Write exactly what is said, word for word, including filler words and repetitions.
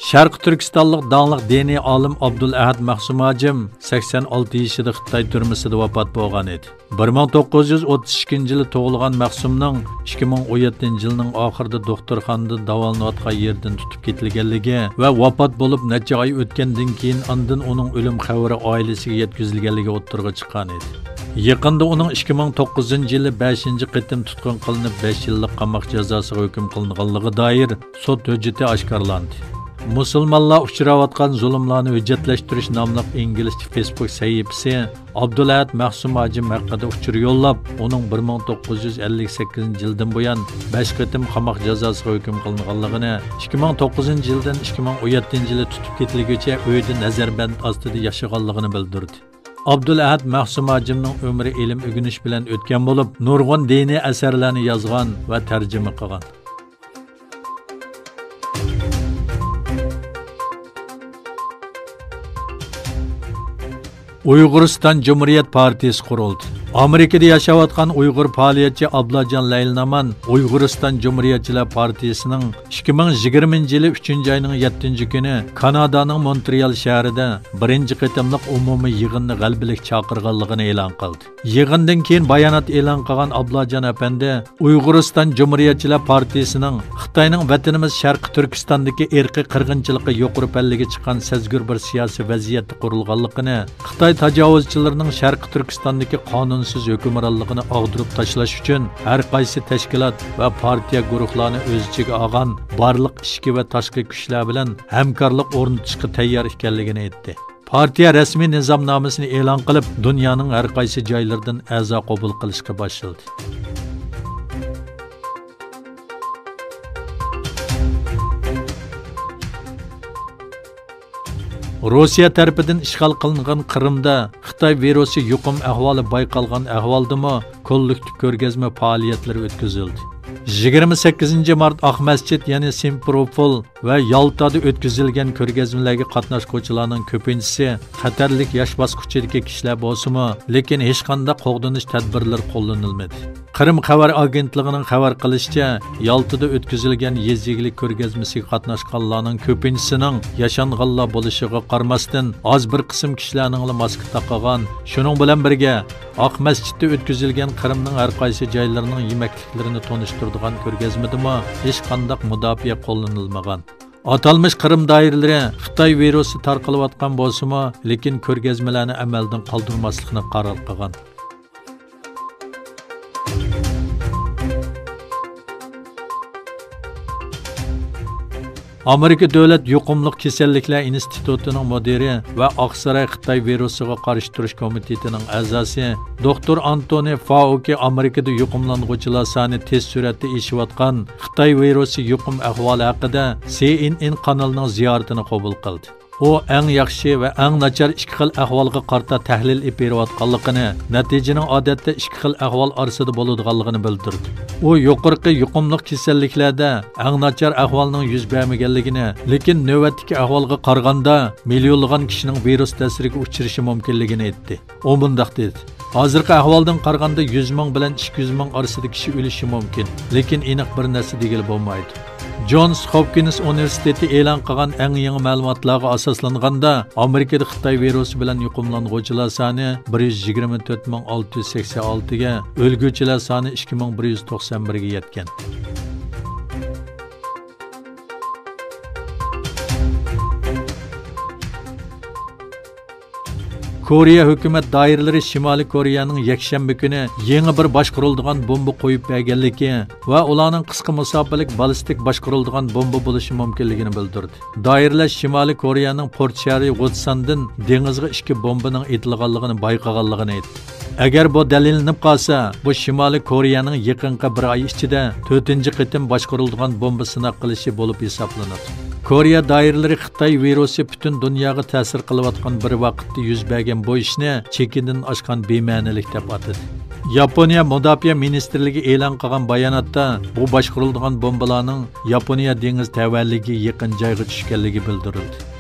شەرقىي تۈركىستانلىق داڭلىق دىنىي ئالىم ئابدۇلئەھەد مەخسۇم ھاجىم سەكسەن ئالتە يېشىدا خىتاي تۈرمىسىدە ۋاپات بولغان ئىدى. بىر مىڭ توققۇز يۈز ئوتتۇز ئىككىنچى يىلى تۇغۇلغان مەخسۇمنىڭ ئىككى مىڭ ئون يەتتىنچى يىلنىڭ ئاخىرىدا دوختۇرخانىدا داۋالىنىۋاتقان يېرىدىن تۇتۇپ كېتىلگەنلىكى ۋە ۋاپات بولۇپ نەچچە ئاي ئۆتكەندىن كېيىن ئاندىن ئۇنىڭ ئۆلۈم خەۋىرى ئائىلىسىگە يەتكۈزۈلگەنلىكى ئوتتۇرىغا چىققان ئىدى. يېقىندا ئۇنىڭ ئىككى مىڭ توققۇزىنچى يىلى بەشىنچى قېتىم تۇتقۇن قىلىنىپ، بەش يىللىق قاماق جازاسىغا ھۆكۈم قىلىنغانلىقىغا دائىر سوت ھۆججىتى ئاشكارىلاندى. مۇسۇلمانلار ئۇچراۋاتقان زۇلۇملارنى ھۆججەتلەشتۈرۈش ناملىق ئىنگلىزچە فېيسبۇك سەھىپىسى ئابدۇلئەھەد مەخسۇم ھاجىم ھەققىدە ئۇچۇر يوللاپ، ئۇنىڭ بىر مىڭ توققۇز يۈز ئەللىك سەككىزىنچى يىلدىن بۇيان بەش قېتىم قاماق جازاسىغا ھۆكۈم قىلىنغانلىقىنى، ئىككى مىڭ توققۇزىنچى يىلدىن ئىككى مىڭ ئون يەتتىنچى يىلى تۇتۇپ كېتىلگۈچە ئۆيىدە نەزەربەند ئاستىدا ياشىغانلىقىنى بىلدۈردى. ئابدۇلئەھەد مەخسۇم ھاجىمنىڭ ئۆمرى ئىلىم ئۆگىنىش بىلەن ئۆتكەن بولۇپ، نۇرغۇن دىنىي ئەسەرلەرنى يازغان ۋە تەرجىمە قىلغان. ئۇيغۇرىستان جۇمھۇرىيەت پارتىيىسى قۇرۇلدى. ئامېرىكىدا ياشاۋاتقان ئۇيغۇر پائالىيەتچى ئابلاجان لەيلىنامان ئۇيغۇرىستان جۇمھۇرىيەتچىلەر پارتىيىسىنىڭ ئىككى مىڭ يىگىرمىنچى يىلى ئۈچىنچى ئاينىڭ يەتتىنچى كۈنى كانادانىڭ مونترېئال شەھىرىدە بىرىنچى قېتىملىق ئومۇمىي يىغىننى غەلىبىلىك چاقىرغانلىقىنى ئېلان قىلدى. يىغىندىن كېيىن بايانات ئېلان قىلغان ئابلاجان ئەپەندى، ئۇيغۇرىستان جۇمھۇرىيەتچىلەر پارتىيىسىنىڭ خىتاينىڭ ۋەتىنىمىز شەرقىي تۈركىستاندىكى ئىرقىي قىرغىنچىلىققا يۇقىرى پەللىگە چىققان سەزگۈر بىر سىياسىي ۋەزىيەتتە قۇرۇلغانلىقىنى، خىتاي تاجاۋۇزچىلىرىنىڭ شەرقىي تۈركىستاندىكى قانۇنسىز ھۆكۈمرانلىقىنى ئاغدۇرۇپ تاشلاش ئۈچۈن ھەر قايسى تەشكىلات ۋە پارتىيە گۇرۇھلارنى ئۆز ئىچىگە ئالغان بارلىق ئىچكى ۋە تاشقى كۈچلەر بىلەن ھەمكارلىق ئورنىتىشقا تەييار ئىكەنلىكىنى ئېيتتى. پارتىيە رەسمىي نىزامنامىسىنى ئېلان قىلىپ، دۇنيانىڭ ھەر قايسى جايلىرىدىن ئەزا قوبۇل قىلىشقا باشلىدى. روسىيە تەرىپىدىن ئىشغال قىلىنغان قىرىمدا خىتاي ۋىرۇسى يۇقۇم ئەھۋالى بايقالغان ئەھۋالدىمۇ كوللېكتىپ كۆرگەزمە پائالىيەتلىرى ئۆتكۈزۈلدى. يىگىرمە سەككىزىنچى مارت ئاقمەسچىت، يەنى سىمفېروپول ۋە يالتادا ئۆتكۈزۈلگەن كۆرگەزمىلەرگە قاتناشقۇچىلارنىڭ كۆپىنچىسى خەتەرلىك ياش باسقۇچىدىكى كىشىلەر بولسىمۇ، لېكىن ھېچقانداق قوغدىنىش تەدبىرلىرى قوللىنىلمىدى. قىرىم خەۋەر ئاگېنتلىقىنىڭ خەۋەر قىلىشىچە، يالتىدا ئۆتكۈزۈلگەن يېزا ئىگىلىك كۆرگەزمىسىگە قاتناشقانلارنىڭ كۆپىنچىسىنىڭ ياشانغانلار بولۇشىغا قارىماستىن، ئاز بىر قىسىم كىشىلەرنىڭلا ماسكا تاقىغان. شۇنىڭ بىلەن بىرگە، ئاقمەسچىتتە ئۆتكۈزۈلگەن قىرىمنىڭ ھەر قايسى جايلىرىنىڭ يېمەكلىكلىرىنى تونۇشتۇرىدىغان كۆرگەزمىدىمۇ ھېچقانداق مۇداپىئە قوللىنىلمىغان. ئاتالمىش قىرىم دائىرىلىرى خىتاي ۋىرۇسى تارقىلىۋاتقان بولسىمۇ، لېكىن كۆرگەزمىلەرنى ئەمەلدىن قالدۇرماسلىقنى قارار قىلغان. ئامېرىكا دۆلەت يۇقۇملۇق كېسەللىكلەر ئىنستىتۇتىنىڭ مۇدىرى ۋە ئاقساراي خىتاي ۋىرۇسىغا قارشى تۇرۇش كومىتېتىنىڭ ئەزاسى دوكتور ئانتونى فائۇكى ئامېرىكىدا يۇقۇملانغۇچىلار سانى تېز سۈرئەتتە ئېشىۋاتقان خىتاي ۋىرۇسى يۇقۇم ئەھۋالى ھەققىدە سى ئېن ئېن قانىلىنىڭ زىيارىتىنى قوبۇل قىلدى. ئۇ ئەڭ ياخشى ۋە ئەڭ ناچار ئىككى خىل ئەھۋالغا قارىتا تەھلىل ئېلىپ بېرىۋاتقانلىقىنى، نەتىجىنىڭ ئادەتتە ئىككى خىل ئەھۋال ئارىسىدا بولىدىغانلىقىنى بىلدۈردى. ئۇ يۇقىرىقى يۇقۇملۇق كېسەللىكلەردە ئەڭ ناچار ئەھۋالنىڭ يۈز بەرمىگەنلىكىنى، لېكىن نۆۋەتتىكى ئەھۋالغا قارىغاندا مىليونلىغان كىشىنىڭ ۋىرۇس تەسىرىگە ئۇچرىشى مۇمكىنلىكىنى ئېيتتى. ئۇ مۇنداق دېدى، ھازىرقى ئەھۋالدىن قارىغاندا يۈز مىڭ بىلەن ئىككى يۈز مىڭ ئارىسىدا كىشى ئۆلۈشى مۇمكىن، لېكىن ئېنىق بىر نەرسە دېگىلى بولمايدۇ. جونس ھوپكىنس ئۇنىۋېرسىتېتى ئېلان قىلغان ئەڭ يېڭى مەلۇماتلارغا ئاساسلانغاندا، ئامېرىكىدا خىتاي ۋىرۇسى بىلەن يۇقۇملانغۇچىلار سانى بىر يۈز يىگىرمە تۆت مىڭ ئالتە يۈز سەكسەن ئالتىگە، ئۆلگۈچىلەر سانى ئىككى مىڭ بىر يۈز توقسان بىرگە يەتكەن. كورېيە ھۆكۈمەت دائىرىلىرى شىمالىي كورېيەنىڭ يەكشەنبە كۈنى يېڭى بىر باشقۇرۇلىدىغان بومبا قويۇپ بەرگەنلىكى ۋە ئۇلارنىڭ قىسقا مۇساپىلىك بالىستىك باشقۇرۇلىدىغان بومبا بولۇشى مۇمكىنلىكىنى بىلدۈردى. دائىرىلەر شىمالىي كورېيەنىڭ پورت شەھىرى ۋودساندىن دېڭىزغا ئىككى بومبىنىڭ ئېتىلغانلىقىنى بايقىغانلىقىنى ئېيتتى. ئەگەر بۇ دەلىللىنىپ قالسا، بۇ شىمالىي كورېيەنىڭ يېقىنقى بىر ئاي ئىچىدە تۆتىنچى قېتىم باشقۇرۇلىدىغان بومبا سىناق قىلىشى بولۇپ ھېسابلىنىدۇ. كورېيە دائىرىلىرى خىتاي ۋىرۇسى پۈتۈن دۇنياغا تەسىر قىلىۋاتقان بىر ۋاقىتتا يۈز بەرگەن بۇ ئىشنى چېكىدىن ئاشقان بىمەنىلىك دەپ ئاتىدى. ياپونىيە مۇداپىئە مىنىستىرلىكى ئېلان قىلغان باياناتتا بۇ باشقۇرۇلىدىغان بومبىلارنىڭ ياپونىيە دېڭىز تەۋەلىكىگە يېقىن جايغا چۈشكەنلىكى بىلدۈرۈلدى.